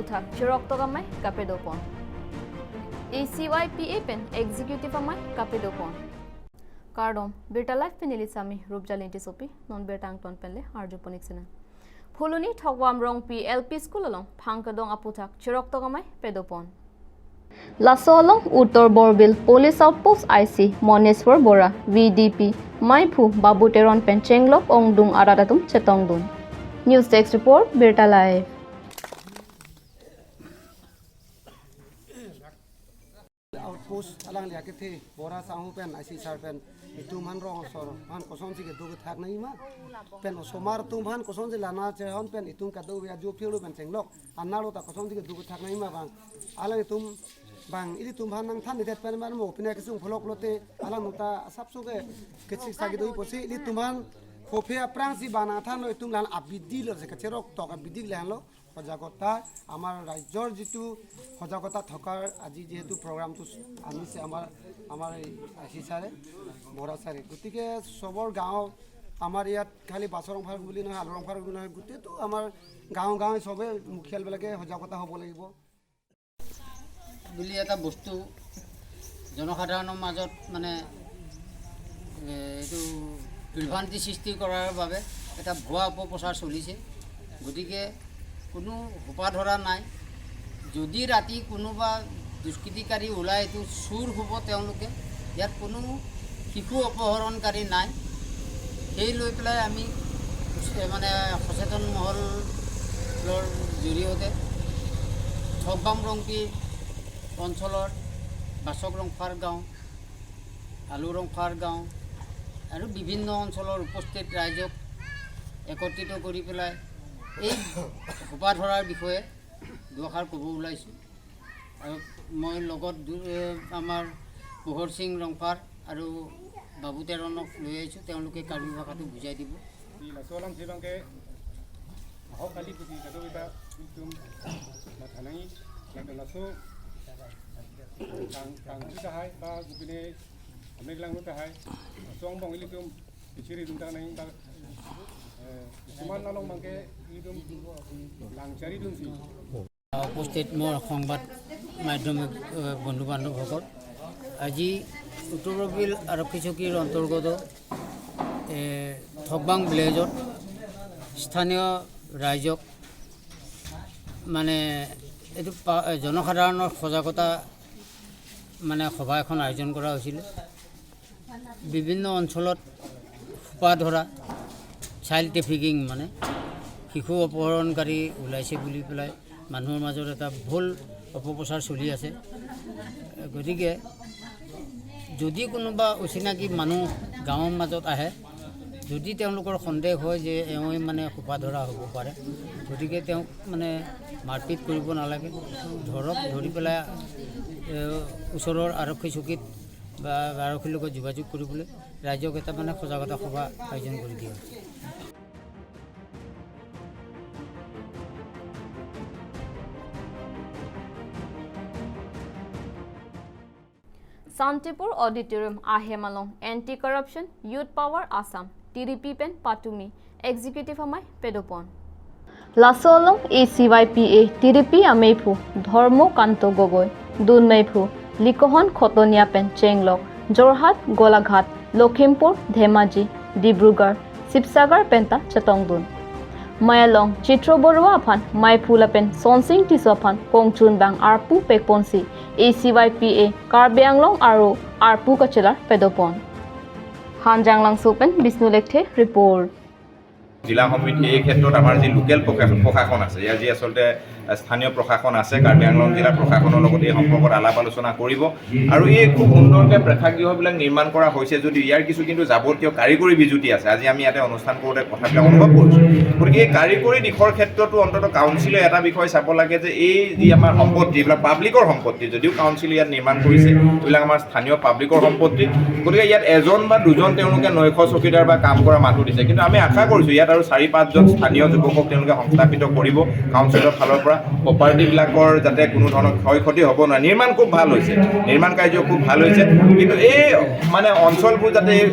aputhak chirok togamai kapedopon. ACYPA pen executive amai kapedopon. Kardom Birta Life penili sami rupjal sopi non bertang ton penle arju poniksena. Phuluni Thogwam Rongpi LP School along Phangkadong aputhak chirok togamai pedopon. Lasolong Uttar Borbil Police Outpost IC Moneswar Bora VDP Maiphu Babu Teron pen Chenglok Ongdung Aradatum Chetongdun. News Desk Report, Birta Live. Outpost alang lia ke the bora sahu pen IC sar pen itu man rong sor man koson si ke du thak nai ma pen somar tum han koson si lana che hon pen itum ka du ya ju philu pen chenglok anaro ta koson si ke du thak nai ma bang alang itum bang ili tum han nang than det pen man mo pine ke sung pholok lote alang nota sap su ke ke sik sa ke du posi ili tum han khofia prang si bana than lo itum lan abidi lo se ke cherok tok abidi le han lo সজাগতা আমাৰ ৰাজ্যৰ যিটো সজাগতা থকাৰ আজি যিহেতু প্ৰগ্ৰামটো আনিছে আমাৰ আমাৰ আই ছাৰে বৰা ছাৰে, গতিকে চবৰ গাঁও আমাৰ ইয়াত খালি বাছৰ ৰংফাৰ বুলি নহয়, আলু ৰংফাৰ বুলি নহয়, গোটেইটো আমাৰ গাঁও গাঁৱে চবেই মুখিয়ালবিলাকে সজাগতা হ'ব লাগিব বুলি এটা বস্তু জনসাধাৰণৰ মাজত মানে এইটো বিভ্ৰান্তি সৃষ্টি কৰাৰ বাবে এটা ভুৱা অপপ্ৰচাৰ চলিছে। গতিকে কোনো সোপা ধৰা নাই। যদি ৰাতি কোনোবা দুষ্কৃতিকাৰী ওলায়, এইটো চুৰ হ'ব তেওঁলোকে। ইয়াত কোনো শিশু অপহৰণকাৰী নাই। সেই লৈ পেলাই আমি মানে সচেতন মহলৰ জৰিয়তে থকবাম ৰংপি অঞ্চলৰ বাচক ৰংফাৰ গাঁও, আলু ৰংফাৰ গাঁও আৰু বিভিন্ন অঞ্চলৰ উপস্থিত ৰাইজক একত্ৰিত কৰি পেলাই এই সোপা ধৰাৰ বিষয়ে দুআষাৰ ক'ব ওলাইছোঁ। আৰু মই লগত আমাৰ পোহৰ সিং ৰংফাৰ আৰু বাবু তেৰণক লৈ আহিছোঁ, তেওঁলোকে কাৰ্বি ভাষাটো বুজাই দিব। Solam sibangke ahok kali puti kado kita itu mathanangi laso tang tang kita hai ba gupine ameglang ta hai song bong ilitum pichiri dum ta nang ba কিছুমান নালং bangke ilitum langchari dum si. উপস্থিত মোৰ সংবাদ মাধ্যমিক বন্ধু বান্ধৱসকল, আজি উত্তৰ বৰবিল আৰক্ষী চকীৰ অন্তৰ্গত থকবাং ভিলেজত স্থানীয় ৰাইজক মানে এইটো জনসাধাৰণৰ সজাগতা মানে সভা এখন আয়োজন কৰা হৈছিলে। বিভিন্ন অঞ্চলত সোপা ধৰা চাইল্ড ট্ৰেফিকিং মানে শিশু অপহৰণকাৰী ওলাইছে বুলি পেলাই মানুহৰ মাজত এটা ভুল অপপ্ৰচাৰ চলি আছে। গতিকে যদি কোনোবা অচিনাকি মানুহ গাঁৱৰ মাজত আহে, যদি তেওঁলোকৰ সন্দেহ হয় যে এওঁৱে মানে সোপা ধৰা হ'ব পাৰে, গতিকে তেওঁক মানে মাৰপিট কৰিব নালাগে। ধৰক, ধৰি পেলাই ওচৰৰ আৰক্ষী চকীত বা আৰক্ষীৰ লগত যোগাযোগ কৰিবলৈ ৰাইজক এটা মানে সজাগতা সভা আয়োজন কৰি দিয়া হৈছে। Santipur Auditorium Ahemalong Anti-Corruption Youth Power Assam TDP Pen Patumi Executive Amai Pedopon. Lasolong ACYPA TDP Ameifu Dharmo Kanto Gogoi Dunmeifu Likohon Khotonia Pen Chenglok Jorhat Golaghat Lakhimpur Dhemaji Dibrugarh Sibsagar Penta Chatongdun. Mayalong Chitro Borua Phan Maifula Pen Sonsing Tiswa Phan Kongchun Bang Arpu Pekponsi ACYPA Karbi Anglong আৰু আৰপু কাচেলাৰ পেদপন। হানজাংলাং চৌপেন Bishnu লেখথে report. জিলা সমিতি এই ক্ষেত্ৰত আমাৰ যি local প্ৰশাসন আছে, ইয়াৰ যি আচলতে স্থানীয় প্ৰশাসন আছে, কাৰ্বি আংলং জিলা প্ৰশাসনৰ লগত এই সম্পৰ্কত আলাপ আলোচনা কৰিব। আৰু এই খুব সুন্দৰকৈ প্ৰেক্ষাগৃহবিলাক নিৰ্মাণ কৰা হৈছে যদিও ইয়াৰ কিছু কিন্তু যাৱতীয় কাৰিকৰী বিজুতি আছে। আজি আমি ইয়াতে অনুষ্ঠান কৰোঁতে কথাবিলাক অনুভৱ কৰিছোঁ। গতিকে এই কাৰিকৰী দিশৰ ক্ষেত্ৰতো অন্ততঃ কাউন্সিলে এটা বিষয় চাব লাগে যে এই যি আমাৰ সম্পত্তি, এইবিলাক পাব্লিকৰ সম্পত্তি, যদিও কাউন্সিলে ইয়াত নিৰ্মাণ কৰিছে, এইবিলাক আমাৰ স্থানীয় পাব্লিকৰ সম্পত্তি। গতিকে ইয়াত এজন বা দুজন তেওঁলোকে নৈশ চকীদাৰ বা কাম কৰা মানুহ দিছে, কিন্তু আমি আশা কৰিছোঁ ইয়াত আৰু আৰু চাৰি পাঁচজন স্থানীয় যুৱকক তেওঁলোকে সংস্থাপিত কৰিব কাউন্সিলৰ ফালৰ পৰা। প্ৰপাৰ্টিবিলাকৰ যাতে কোনো ধৰণৰ ক্ষয় ক্ষতি হ'ব নোৱাৰে। নিৰ্মাণ খুব ভাল হৈছে, নিৰ্মাণ কাৰ্য খুব ভাল হৈছে, কিন্তু এই মানে অঞ্চলবোৰ যাতে এই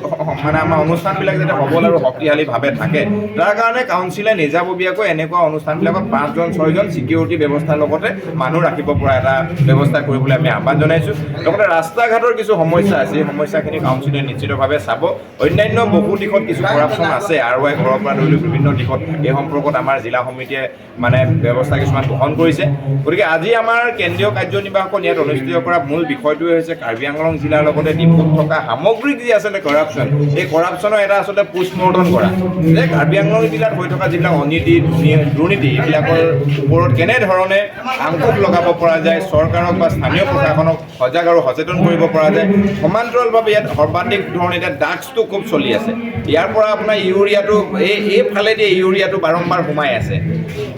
মানে আমাৰ অনুষ্ঠানবিলাক যাতে সবল আৰু শক্তিশালীভাৱে থাকে, তাৰ কাৰণে কাউন্সিলে নিজাববীয়াকৈ এনেকুৱা অনুষ্ঠানবিলাকত পাঁচজন ছয়জন ছিকিউৰিটি ব্যৱস্থাৰ লগতে মানুহ ৰাখিব পৰা এটা ব্যৱস্থা কৰিবলৈ আমি আহ্বান জনাইছোঁ। লগতে ৰাস্তা ঘাটৰ কিছু সমস্যা আছে, এই সমস্যাখিনি কাউন্সিলে নিশ্চিতভাৱে চাব। অন্যান্য বহু দিশত কিছু কৰাপশ্যন আছে, আৰ ৱাই ঘৰৰ পৰা ধৰি লৈ বিভিন্ন দিশত এই সম্পৰ্কত আমাৰ জিলা সমিতিয়ে মানে ব্যৱস্থা কিছুমান গ্ৰহণ কৰিছে। গতিকে আজি আমাৰ কেন্দ্ৰীয় কাৰ্যনিৰ্বাহকখন ইয়াত অনুষ্ঠিত কৰা মূল বিষয়টোৱে হৈছে কাৰ্বি আংলং জিলাৰ লগতে ডিফুত থকা সামগ্ৰিক যি আচলতে কৰাপশ্যন, এই কৰাপশ্যনৰ এটা আচলতে পোষ্টমৰ্টম কৰা, যে কাৰ্বি আংলং জিলাত হৈ থকা যিবিলাক অনীতি, দুৰ্নীতি, এইবিলাকৰ ওপৰত কেনেধৰণে আংকুশ লগাব পৰা যায়, চৰকাৰক বা স্থানীয় প্ৰশাসনক সজাগ আৰু সচেতন কৰিব পৰা যায়। সমান্তৰালভাৱে ইয়াত সৰ্বাধিক ধৰণে এতিয়া ড্ৰাগছটো খুব চলি আছে। ইয়াৰ পৰা আপোনাৰ ইউৰিয়াটো এইফালেদি ইউৰিয়াটো বাৰম্বাৰ সোমাই আছে।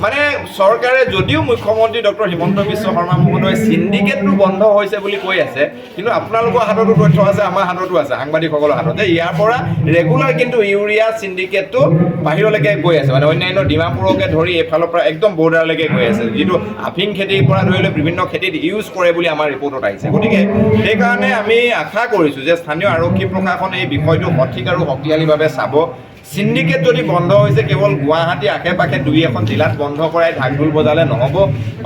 মানে চৰকাৰে যদিও মুখ্যমন্ত্ৰী ডক্টৰ হিমন্ত বিশ্ব শৰ্মা মহোদয়ে চিণ্ডিকেটটো বন্ধ হৈছে বুলি কৈ আছে, কিন্তু আপোনালোকৰ হাততো তথ্য আছে, আমাৰ হাততো আছে, সাংবাদিকসকলৰ হাতত, যে ইয়াৰ পৰা ৰেগুলাৰ কিন্তু ইউৰিয়া চিণ্ডিকেটটো বাহিৰলৈকে গৈ আছে। মানে অন্যান্য ডিমাপুৰকে ধৰি এইফালৰ পৰা একদম বৰ্ডাৰলৈকে গৈ আছে, যিটো আফিং খেতিৰ পৰা ধৰি লৈ বিভিন্ন খেতিত ইউজ কৰে বুলি আমাৰ ৰিপৰ্টত আহিছে। গতিকে সেইকাৰণে আমি আশা কৰিছোঁ যে স্থানীয় আৰক্ষী প্ৰশাসনে এই বিষয়টো সঠিক আৰু শক্তিশালীভাৱে চাব। চিণ্ডিকেট যদি বন্ধ হৈছে, কেৱল গুৱাহাটী আশে পাশে দুই এখন জিলাত বন্ধ কৰাই ঢাক ঢোল বজালে নহ'ব।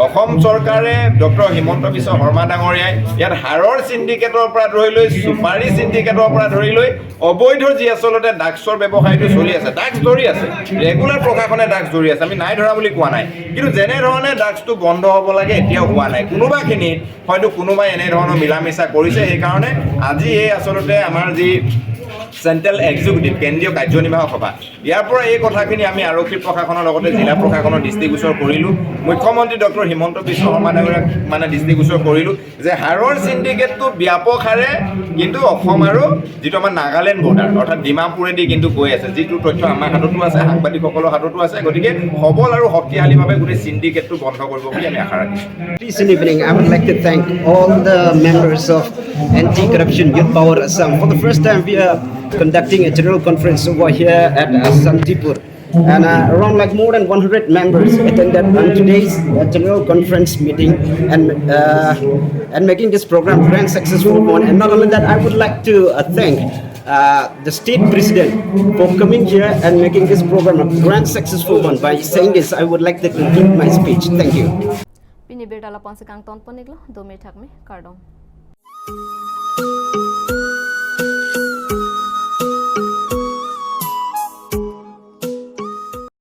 অসম চৰকাৰে, ডক্টৰ হিমন্ত বিশ্ব শৰ্মা ডাঙৰীয়াই ইয়াত সাৰৰ চিণ্ডিকেটৰ পৰা ধৰি লৈ, চুপাৰী চিণ্ডিকেটৰ পৰা ধৰি লৈ অবৈধ যি আচলতে ড্ৰাগছৰ ব্যৱসায়টো চলি আছে, ড্ৰাগছ ধৰি আছে, ৰেগুলাৰ প্ৰশাসনে ড্ৰাগছ ধৰি আছে, আমি নাই ধৰা বুলি কোৱা নাই, কিন্তু যেনেধৰণে ড্ৰাগছটো বন্ধ হ'ব লাগে এতিয়াও হোৱা নাই। কোনোবাখিনিত হয়তো কোনোবাই এনেধৰণৰ মিলা মিছা কৰিছে। সেইকাৰণে আজি এই আচলতে আমাৰ যি চেণ্ট্ৰেল এক্সিকিউটিভ, কেন্দ্ৰীয় কাৰ্যনিৰ্বাহক সভা, ইয়াৰ পৰা এই কথাখিনি আমি আৰক্ষী প্ৰশাসনৰ লগতে জিলা প্ৰশাসনৰ দৃষ্টিগোচৰ কৰিলোঁ। মুখ্যমন্ত্ৰী ডক্টৰ হিমন্ত বিশ্ব শৰ্মা ডাঙৰীয়াক মানে দৃষ্টিগোচৰ কৰিলোঁ যে সাৰৰ চিণ্ডিকেটটো ব্যাপক হাৰে কিন্তু অসম আৰু যিটো আমাৰ নাগালেণ্ড বৰ্ডাৰ, অৰ্থাৎ ডিমাপুৰেদি কিন্তু গৈ আছে, যিটো তথ্য আমাৰ হাততো আছে, সাংবাদিকসকলৰ হাততো আছে। গতিকে সবল আৰু শক্তিশালীভাৱে গোটেই চিণ্ডিকেটটো বন্ধ কৰিব বুলি আমি আশা ৰাখিছোঁ। This evening, I would like to thank all the members of Anti-Corruption Youth Power Assam. For the first time, we are conducting a general conference over here at Santipur. And around like more than 100 members attended on today's general conference meeting and making this program grand successful one. And not only that, I would like to thank the state president for coming here and making this program a grand successful one. By saying this, I would like to conclude my speech. Thank you. Pini bertala ponse kang ton poniglo do mir thakme kardong.